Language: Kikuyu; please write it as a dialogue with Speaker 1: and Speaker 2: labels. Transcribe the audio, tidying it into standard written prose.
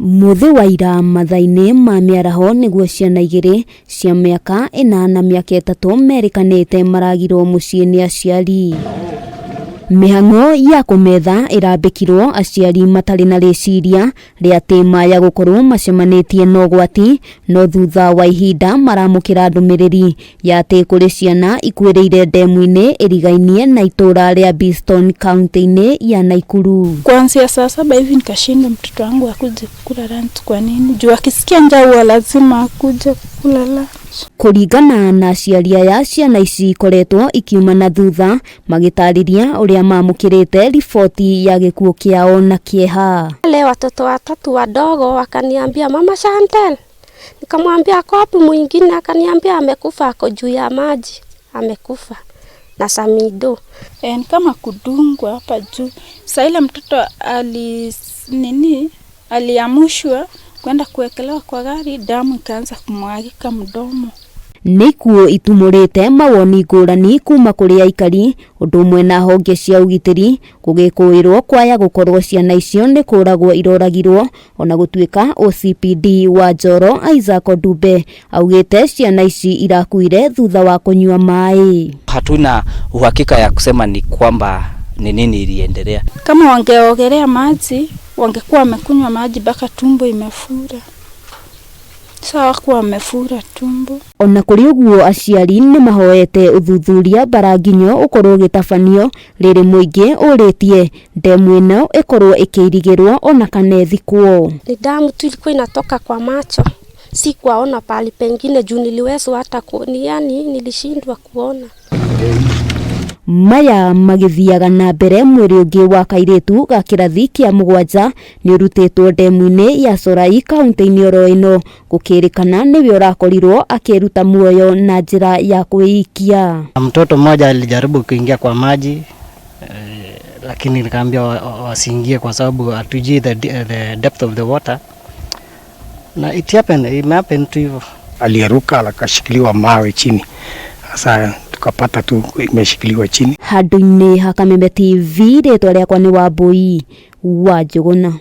Speaker 1: Mũthĩ wa ira mathaa-inĩ ma mĩaraho nĩguo ciana igĩrĩ cia mĩaka ĩna na mĩaka 3 merĩkanĩte maragirwo mũciĩ nĩ aciari. Mĩhang'o ya kũmetha ĩrambĩkirwo aciari matarĩ na rĩciria rĩa atĩ maya gũkorwo macemanĩtie na ũgwati, no thutha wa ihinda maramũkĩra ndũmĩrĩri ya atĩ kũrĩ ciana ikuĩrĩire ndemu-inĩ ĩrigainie na itũũra rĩa Beeston kaunti-inĩ ya Naikuru.
Speaker 2: Kuanzia saa 7 hivi nikashindwa mtoto wangu akuje kukula lunch. Kwa nini? Juu akisikia njaa huwa lazima akuje kukula lunch.
Speaker 1: Kũringana na aciari aya, ciana ici ikoretwo ikiuma na thutha magĩtarĩria ũrĩa mamũkĩrĩte riboti ya gĩkuũ kĩao na kĩeha.
Speaker 3: Wale watoto watatu wadogo wakaniambia, "Mama Chantel." Nikamwambia, "Ako wapi mwingine?" Akaniambia, "Amekufa, ako juu ya maji, amekufa na Samido."
Speaker 2: E, ni kama kudungwa hapa juu. Saa ile mtoto ali nini aliamushwa kwenda kuwekelewa kwa gari, damu ikaanza kumwagika mdomo.
Speaker 1: Nĩ ikuũ itumũrĩte mawoni ngũrani kuma kũrĩ aikari, ũndũ ũmwe na honge cia ũgitĩri gũgĩkũĩrwo kwaya gũkorwo ciana icio nĩ kũragwo iroragirwo, ona gũtuĩka OCPD wa Njoro Isaac Odumbe augĩte ciana ici irakuire thutha wa kũnyua maĩ.
Speaker 4: Hatuna uhakika ya kusema ni kwamba ni nini iliendelea.
Speaker 2: Kama wangeogelea maji, wangekuwa wamekunywa maji mpaka tumbo imefura. Sawa, kuwa wamefura tumbo.
Speaker 1: Ona kũrĩ ũguo, aciari nĩ mahoete ũthuthuria mbaranginyo ũkorwo ũgĩtabanio rĩrĩ mũingĩ ũrĩtie ndemu ĩno ĩkorwo ĩkĩirigĩrwo ona kana ĩthikwo.
Speaker 3: Ni damu tu ilikuwa inatoka kwa macho, sikuwaona pahali pengine juu niliwezwa hata ni yani nilishindwa kuona.
Speaker 1: Maya magĩthiaga na mbere, mwĩrĩ ũngĩ wa kairĩtu ga kĩrathi kĩa 7 nĩ ũrutĩtwo ndemu-inĩ ya Sorai kaunti-inĩ oro ĩno, gũkĩrĩkana nĩwe ũrakorirwo akĩruta muoyo na njĩra ya kwĩikia.
Speaker 5: Mtoto mmoja alijaribu kuingia kwa maji lakini nikaambia wasiingie kwa sababu hatujui the depth of the water, na it happened, it happened tu hivyo.
Speaker 6: Aliyeruka akashikiliwa mawe chini, sasa tukapata tu imeshikiliwa chini.
Speaker 1: Handũ-inĩ ha Kameme TV, rĩtwa rĩakwa nĩ Wambui wa Njũgũna.